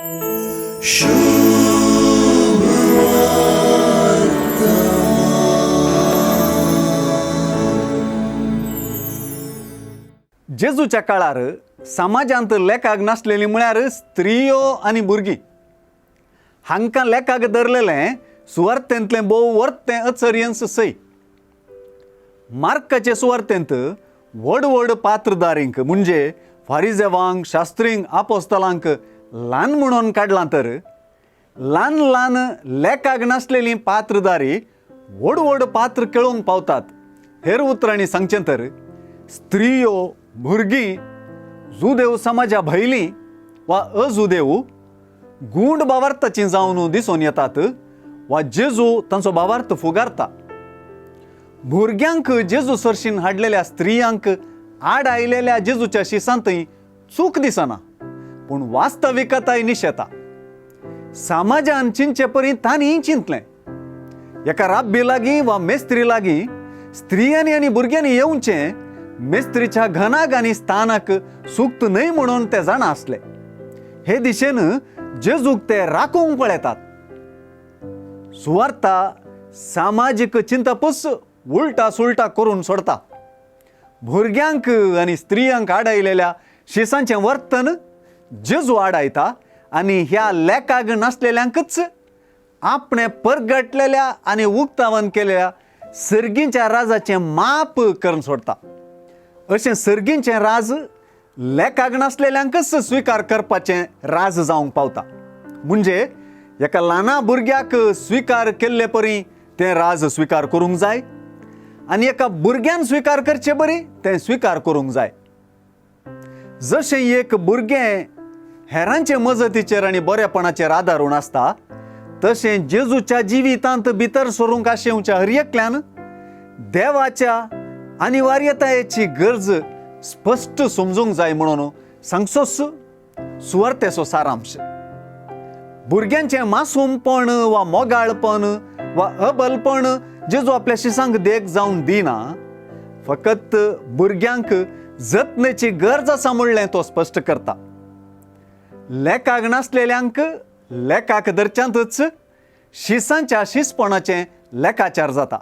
जेजूच्या काळार समाजांत लेखाक नासलेली म्हळ्यार स्त्रियो आनी भुरगीं. हांकां लेखाक धरलेलें सुवार्थेंतलें भोव वर्तें अचर्यन्स सय. मार्काचे सुवार्थेंत व्हड व्हड पात्रदारींक म्हणजे फारिजेवांक, शास्त्रींक, आपोस्तलांक ल्हान म्हणून काडलां तर ल्हान ल्हान लेखाक नासलेलीं पात्रदारी व्हड व्हड पात्र खेळोवंक पावतात. हेर उतरांनी सांगचें तर स्त्रियो, भुरगीं, जुदेव समाजा भयलीं वा अजुदेव गूंड भावार्थाचीं जावन दिसून येतात वा जेजू तांचो भावार्थ फुगारता. भुरग्यांक जेजू सरशीन हाडलेल्या स्त्रियांक आड आयलेल्या जेजूच्या शिसांतय चूक दिसना, पूण वास्तविकताय निशेता. समाजान चिंतचे परी तांणी चिंतलें. एका राब्बी लागीं वा मेस्त्री लागीं स्त्रियांनी आनी भुरग्यांनी येवचें मेस्त्रीच्या घनाक आनी स्थानाक सुक्त न्हय म्हणून ते जाणा आसले. हे दिशेन जेजूक ते राखूंक पळयतात. सुवार्ता सामाजीक चिंतपूच उलटा सुलटा करून सोडता. भुरग्यांक आनी स्त्रियांक आडायलेल्या शिसांचें वर्तन जेजू आडायता आनी ह्या लेखाक नासलेल्यांकच आपणें परगटलेल्या आनी उक्तावन केलेल्या सर्गींच्या राजाचें माप करून सोडता. अशें सर्गींचें राज लेखाक नासलेल्यांकच स्विकार करपाचें राज जावंक पावता. म्हणजे एका ल्हाना भुरग्याक स्विकार केल्ले परी तें राज स्विकार करूंक जाय आनी एका भुरग्यान स्विकार करचे बरी तें स्विकार करूंक जाय. जशें एक भुरगें हेरांचे मजतीचेर आनी बरेपणाचेर आदारून आसता तशें जेजूच्या जिवितांत भितर सरूंक आशेवच्या हर एकल्यान देवाच्या अनिवार्यतायेची गरज स्पश्ट समजूंक जाय म्हणून सांगचोच सुवार्थेचो सारांश. भुरग्यांचें मासूमपण वा मोगाळपण वा अबलपण जेजू आपल्या शिसांक देख जावन दिना, फकत भुरग्यांक जतनेची गरज आसा म्हणलें तो स्पश्ट करता. लेखाक नासलेल्यांक लेखाक धरच्यांतच शिसांच्या शिसपणाचें लेखाचार जाता.